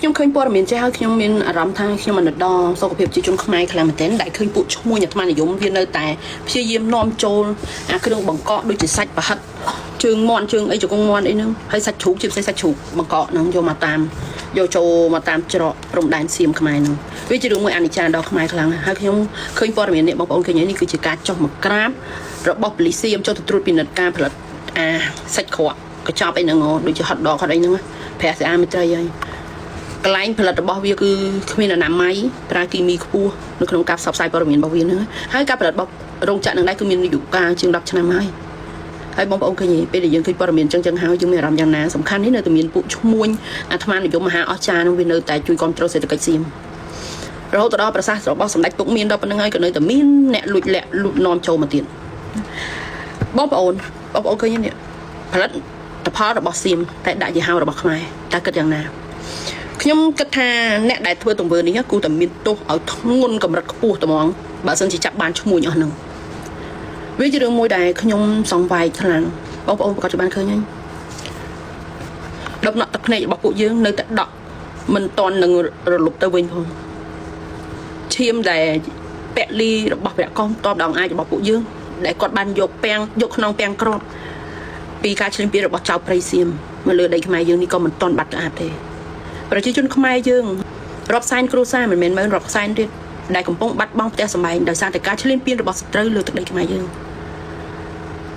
ខ្ញុំឃើញព័ត៌មានចេះហើយខ្ញុំមានអារម្មណ៍ថាខ្ញុំអាណិតដល់សុខភាពប្រជាជនខ្មែរខ្លាំងមែនទែនដែលឃើញពួកឈ្មួញអាត្មានិយមវានៅតែព្យាយាមនាំចូលអាគ្រឿងបង្កកដូចជាសាច់ប្រហិតជើងមាន់ជើងអីជង្គង់មាន់អីហ្នឹងហើយសាច់ជ្រូកជាពិសេសសាច់ជ្រូកបង្កកហ្នឹងយកមកតាមយកចូលមកតាមច្រកព្រំដែនសៀមខ្មែរហ្នឹងវាជារឿងមួយអនិច្ចាដល់ខ្មែរខ្លាំងណាស់ហើយខ្ញុំឃើញព័ត៌មាននេះបងប្អូនឃើញហើយនេះគឺជាការចុះមកក្រាបរបស់ប៉ូលីសសៀមចុះទៅត្រួតពិនិត្យការផលិតអាសាច់ក្រកកញ្ចប់អីហ្នឹងហ៎ដូចជា hot dog ហត់អីហ្នឹងប្រាស់ស្អាតមេត្រីហើយ កន្លែងផលិតរបស់វាគឺគ្មានអនាម័យប្រើគីមីខ្ពស់នៅក្នុងការផ្សព្វផ្សាយព័ត៌មានរបស់វាហ្នឹងហើយការផលិតរបស់រោងចក្រនឹងដែរគឺមានអាយុកាលជាង10ឆ្នាំហើយហើយបងប្អូនឃើញទេពេលដែលយើងឃើញព័ត៌មានចឹងចឹងហើយយើងមានអារម្មណ៍យ៉ាងណាសំខាន់នេះនៅតែមានពួកឈ្មួញអាត្មានិយមមហាអស្ចារ្យនឹងវានៅតែជួយគ្រប់គ្រងសេដ្ឋកិច្ចសៀមរហូតទៅដល់ប្រសាសន៍របស់សម្ដេចពុកមានដល់ប៉ុណ្្នឹងហើយក៏នៅតែមានអ្នកលួចលាក់លួចនាំចូលមកទៀតបងប្អូនបងប្អូនឃើញទេនេះផលិតផលរបស់សៀមតែដាក់យីហោរបស់ខ្មែរតើគិតយ៉ាងណា ខ្ញុំគិតថាអ្នកដែលធ្វើទង្វើនេះគួរតែមានទោសឲ្យធ្ងន់កម្រិតខ្ពស់ត្មងបើសិនជាចាប់បានឈ្មួញអស់ហ្នឹងវាជារឿងមួយដែលខ្ញុំសង្វេគខ្លាំងបងប្អូនប្រកាសជាបានឃើញហើយដំណក់ទឹកភ្នែករបស់ពួកយើងនៅតែដក់មិនតន់នឹងរលុបទៅវិញផងឈាមដែលពលីរបស់ព្រះកងតបដងអាចរបស់ពួកយើងដែលគាត់បានយកពាំងយកខ្នងពាំងក្របពីការឈ្លានពានរបស់ចៅព្រៃសៀមមកលើដីខ្មែរយើងនេះក៏មិនតន់បាត់ទៅអាតទេ ប្រជាជនខ្មែរយើងរាប់សែនគ្រួសារមិនមែនម៉ឺនរាប់សែនទៀតដែលកំពុងបាត់បង់ផ្ទះសម្បែងដោយសារតែការឈ្លានពានរបស់សត្រូវលើទឹកដីខ្មែរយើង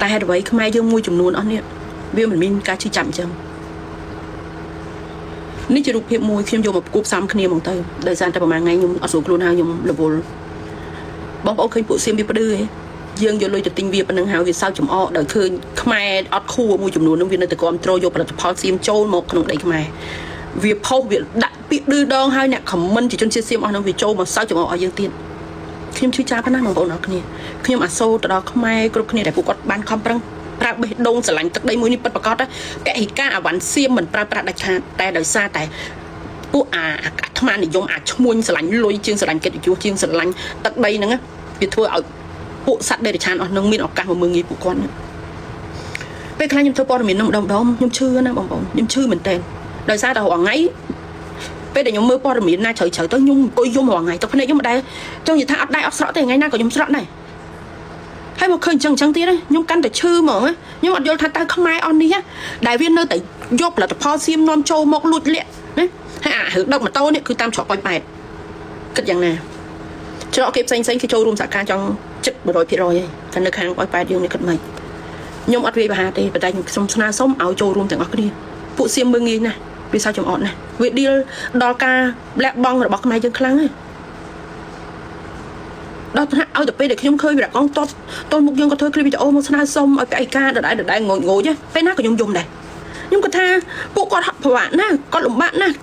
តែហេតុអ្វីខ្មែរយើងមួយចំនួនអស់នេះវាមិនមានការឈឺចាប់អញ្ចឹងនេះជារូបភាពមួយខ្ញុំយកមកគូផ្សំគ្នាហ្មងទៅដោយសារតែប្រហែលថ្ងៃខ្ញុំអត់ស្រួលខ្លួនហើយខ្ញុំរវល់បងប្អូនឃើញពួកសៀមវាផ្ដឺឯងយើងយកលុយទៅទិញវាប៉ុណ្្នឹងហើយវាសើចចំអកដោយឃើញខ្មែរអត់ខួរមួយចំនួននឹងវានៅតែគ្រប់គ្រងយកផលិតផលសៀមចូលមកក្នុងដីខ្មែរ វាផុសវាដាក់ពាក្យឌឺដងហើយអ្នក comment ជាជនជាតិសៀមអស់ហ្នឹងវាចូលមកសើចចំអកឲ្យយើងទៀតខ្ញុំឈឺចាប់ណាស់បងប្អូនអរគ្នាខ្ញុំអាសូរទៅដល់ខ្មែរគ្រប់គ្នាដែលពួកគាត់បានខំប្រឹងប្រើបេះដូងស្រឡាញ់ទឹកដីមួយនេះពិតប្រាកដណាពហិការអាវ៉ាន់សៀមមិនប្រើប្រាស់ដាច់ខាតតែដោយសារតែពួកអាអាត្មានិយមអាឈ្មួញស្រឡាញ់លុយជាងស្រឡាញ់កិត្តិយសជាងស្រឡាញ់ទឹកដីហ្នឹងណាវាធ្វើឲ្យពួកសត្វដេរឆានអស់ហ្នឹងមានឱកាសមកមើងងាយពួកគាត់ហ្នឹងពេលខ្លះខ្ញុំធ្វើព័ត៌មាននឹងម្ដងម្ដងខ្ញុំឈឺណាបងប្អូនខ្ញុំឈឺមែនតើដោយសារតែរាល់ថ្ងៃ ពេលដែលខ្ញុំមើលព័ត៌មានណាជ្រៅជ្រៅទៅខ្ញុំអង្គុយយំរាល់ថ្ងៃទឹកភ្នែកខ្ញុំមិនដែលចង់និយាយថាអត់ដែរអត់ស្រក់ទេថ្ងៃណាក៏ខ្ញុំស្រក់ដែរហើយមកឃើញអញ្ចឹងអញ្ចឹងទៀតខ្ញុំកាន់តែឈឺហ្មងខ្ញុំអត់យល់ថាតើខ្មែរអស់នេះដែលវានៅតែយកផលិតផលសៀមនាំចូលមកលួចលាក់ណាហើយអារឿងដឹកម៉ូតូនេះគឺតាមច្រកប៉ោយប៉ែតគិតយ៉ាងណាច្រកគេផ្សេងផ្សេងគេចូលរួមសហការចង់ចិត្ត100%ហើយតែនៅខាងប៉ោយប៉ែតយើងនេះគិតមិនខ្ញុំអត់វាយប្រហារទេប៉ុន្តែខ្ញុំខ្ញុំស្នើសុំឲ្យចូលរួមទាំងអស់គ្នាពួកសៀមមើងងាយណាស់វាសើចំអត់ណាស់វាឌីលដល់ការលាក់បង់របស់ខ្មែរយើងខ្លាំងណាស់ដល់ថ្នាក់ឲ្យទៅពេលដែលខ្ញុំឃើញវីរកងតបតលមុខយើងក៏ធ្វើคลิปវីដេអូមកស្នើសុំឲ្យផ្អែកការដដែលដដែលងងងពេលណាក៏ខ្ញុំយំដែរខ្ញុំគាត់ថាពួកគាត់ហត់ពិបាកណាស់គាត់លំបាកណាស់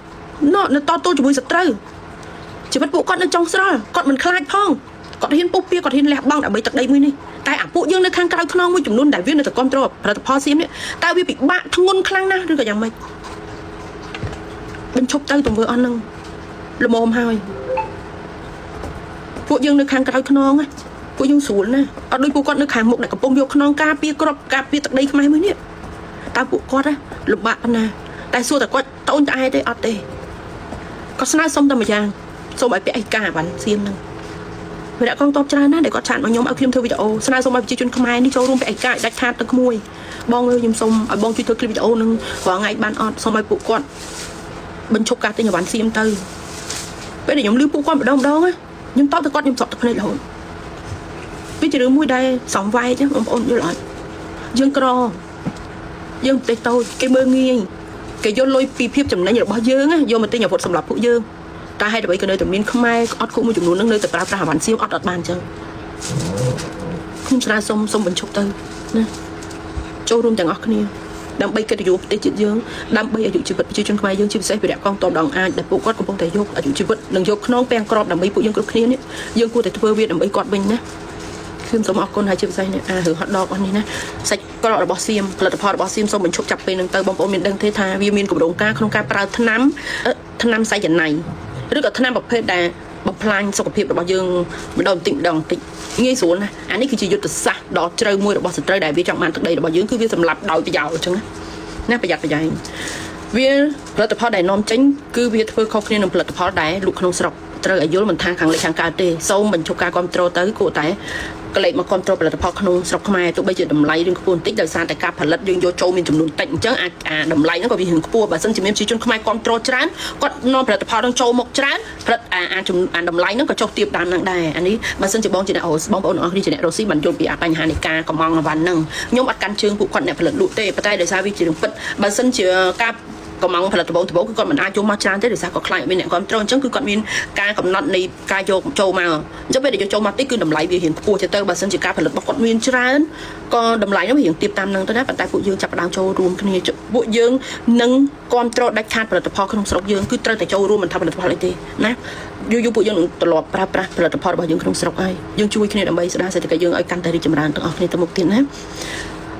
ណនៅតទល់ជាមួយសត្រូវជីវិតពួកគាត់នៅចុងស្រល់គាត់មិនខ្លាចផងគាត់ហ៊ានពុះពៀគាត់ហ៊ានលះបង់ដើម្បីទឹកដីមួយនេះតែអាពួកយើងនៅខាងក្រៅខ្នងមួយចំនួនដែលវានៅតែគ្រប់គ្រងផលិតផលសៀមនេះតើវាពិបាកធ្ងន់ខ្លាំងណាស់ឬក៏យ៉ាងម៉េចបញ្ឈប់ទៅទង្វើអស់ហ្នឹងល្មមហើយពួកយើងនៅខាងក្រៅខ្នងណាពួកយើងស្រួលណាស់អត់ដូចពួកគាត់នៅខាងមុខដែលកំពុងយកខ្នងការពារក្របការពារទឹកដីខ្មែរមួយនេះតើពួកគាត់ណាលំបាកប៉ុណ្ណាតែសួរតែគាត់តូនត្អែទេអត់ទេគាត់ស្នើសុំតែម្យ៉ាងសូមឲ្យពាក់ឯកាវ៉ាន់សៀមហ្នឹងវីរៈកងតបច្រើនណាស់ដែលគាត់ chat មកខ្ញុំឲ្យខ្ញុំធ្វើវីដេអូស្នើសុំឲ្យប្រជាជនខ្មែរនេះចូលរួមពាក់ឯកាឲ្យដាច់ខាតទៅក្មួយបងអើយខ្ញុំសូមឲ្យបងជួយធ្វើคลิปវីដេអូនឹងរាល់ថ្ងៃបានអត់សូមឲ្យពួកគាត់បញ្ឈប់ការទិញអវ៉ាន់សៀមទៅពេលដែលខ្ញុំលឺពួកគាត់ម្ដងម្ដងណាខ្ញុំតបទៅគាត់ខ្ញុំស្រក់ទឹកភ្នែករហូតវាជារឿងមួយដែលសង្វេគណាបងប្អូនយល់អត់យើងក្រយើងប្រទេសតូចគេមើងងាយគេយកលុយពីភាពចំណេញរបស់យើងណាយកមកទិញអាវុធសម្រាប់ពួកយើងតែហេតុអ្វីក៏នៅតែមានខ្មែរអត់គូមួយចំនួននឹងនៅតែប្រើប្រាស់អវ៉ាន់សៀមអត់អត់បានអញ្ចឹងខ្ញុំស្នើសុំសុំបញ្ឈប់ទៅណាចូលរួមទាំងអស់គ្នាដើម្បីកិត្តិយសប្រទេសជាតិយើងដើម្បីអាយុជីវិតប្រជាជនខ្មែរយើងជាពិសេសវីរៈកងទ័ពដងអាចដែលពួកគាត់កំពុងតែយកអាយុជីវិតនិងយកខ្នងពាំងក្របដើម្បីពួកយើងគ្រប់គ្នានេះយើងគួរតែធ្វើវាដើម្បីគាត់វិញណាខ្ញុំសូមអរគុណហើយជាពិសេសនេះអារឿង hot dog អស់នេះណាសាច់ក្រករបស់សៀមផលិតផលរបស់សៀមសូមបញ្ឈប់ចាប់ពេលនឹងទៅបងប្អូនមានដឹងទេថាវាមានគម្រោងការក្នុងការប្រើថ្នាំថ្នាំសៃយ៉ាណៃឬក៏ថ្នាំប្រភេទដែលបំផ្លាញសុខភាពរបស់យើងម្ដងបន្តិចម្ដងបន្តិចងាយស្រួលណាអានេះគឺជាយុទ្ធសាស្ត្រដ៏ជ្រៅមួយរបស់សត្រូវដែលវាចង់បានទឹកដីរបស់យើងគឺវាសម្លាប់ដោយប្រយោលអញ្ចឹងណាណាប្រយ័ត្នប្រយែង។ វាផលិតផលដែលនាំចេញគឺវាធ្វើខុសគ្នានឹងផលិតផលដែលលក់ក្នុងស្រុកត្រូវឲ្យយល់មិនថាខាងលិចខាងកើតទេសូមបញ្ឈប់ការគ្រប់គ្រងទៅគួរតែកលេចមកគ្រប់គ្រងផលិតផលក្នុងស្រុកខ្មែរទោះបីជាតម្លៃរឿងខ្ពស់បន្តិចដោយសារតែការផលិតយើងយកចូលមានចំនួនតិចអញ្ចឹងអាចអាតម្លៃហ្នឹងក៏វារឿងខ្ពស់បើសិនជាមានប្រជាជនខ្មែរគ្រប់គ្រងច្រើនគាត់នាំផលិតផលហ្នឹងចូលមកច្រើនផលិតអាអាចំអាតម្លៃហ្នឹងក៏ចុះទាបតាមហ្នឹងដែរអានេះបើសិនជាបងជាអ្នកអូបងប្អូនទាំងអស់គ្នាជាអ្នករស់ស៊ីបានយល់ពីអាបញ្ហានៃការកំងអវ៉ាន់ហ្នឹងខ្ញុំអត់កាន់ជើងពួកគាត់អ្នកផលិតលក់ទេប៉ុន្តែដោយសារវាជារឿងពិតបើសិនជាការ កំងផលិតដំបងដំបងគឺគាត់មិនអាចយកមកច្រើនទេដោយសារគាត់ខ្លាចមានអ្នកគ្រប់គ្រងអញ្ចឹងគឺគាត់មានការកំណត់នៃការយកចូលមកអញ្ចឹងពេលដែលយកចូលមកតិចគឺតម្លៃវារៀងខ្ពស់ទៅបើសិនជាការផលិតរបស់គាត់មានច្រើនក៏តម្លៃនោះវារៀងទាបតាមនឹងទៅណាប៉ុន្តែពួកយើងចាប់ផ្ដើមចូលរួមគ្នាពួកយើងនឹងគ្រប់គ្រងដាច់ខាតផលិតផលក្នុងស្រុកយើងគឺត្រូវតែចូលរួមមិនថាផលិតផលអីទេណាយូរយូរពួកយើងនឹងត្រឡប់ប្រើប្រាស់ផលិតផលរបស់យើងក្នុងស្រុកហើយយើងជួយគ្នាដើម្បីស្ដារសេដ្ឋកិច្ចយើងឲ្យកាន់តែរីកចម្រើនទាំងអស់គ្នាទៅមុខទៀតណា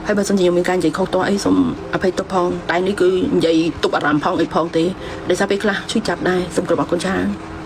ហើយបើសិនជាខ្ញុំមានការនិយាយខុសតអីសូមអភ័យទោសផងតែនេះគឺនិយាយទប់អារម្មណ៍ផងអីផងទេដោយសារពេលខ្លះជួយចាប់ដែរសូមគោរពអរគុណច្រើន។